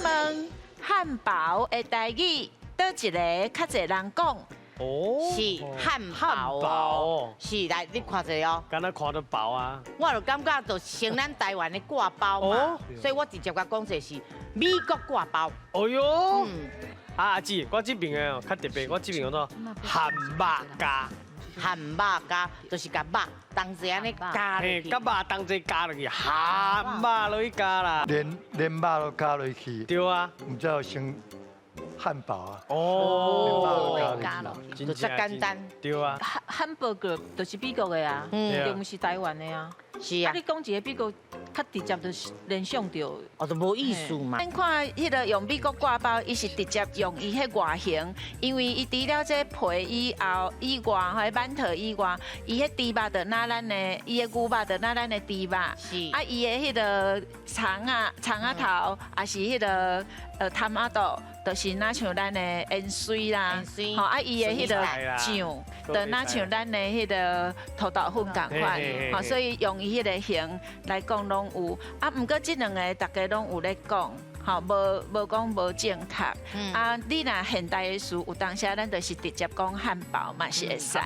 問漢堡的台語，佗一个較濟人講？哦，是漢堡哦，是來你看一下哦。敢若看著飽啊？我就感覺就像咱台灣的割包嘛，所以我直接共講這是美國割包。哎呦，啊阿姊，我這邊的哦較特別，我這邊叫做漢肉加。漢肉加就是共肉同齊按呢加落去。共肉同齊加落去，漢肉落去加啦。連肉都加落去。對啊。毋才有成漢堡啊。哦，加落去，就遮簡單。對啊。漢堡就是美國的啊，並毋是台灣的啊。是啊。啊，你講一個美國，較直接就是聯想著。哦，就無意思嘛。咱看彼个用美國割包，伊是直接用伊彼外形，因為伊除了這皮以後以外，吼，饅頭以外，伊彼豬肉就若咱的，伊的牛肉就若咱的豬肉。啊，伊的彼个腸仔、腸仔頭，抑是彼个潭仔肚，就是若像咱的芫荽啦。吼，啊，伊的彼个醬，就若像咱的彼个塗豆粉仝款。吼，所以用伊彼个形來講攏有。啊，毋過這兩个逐家攏有咧講，吼，無無講無正確。啊，你若現代的詞，有當時咱就是直接講漢堡嘛是會使。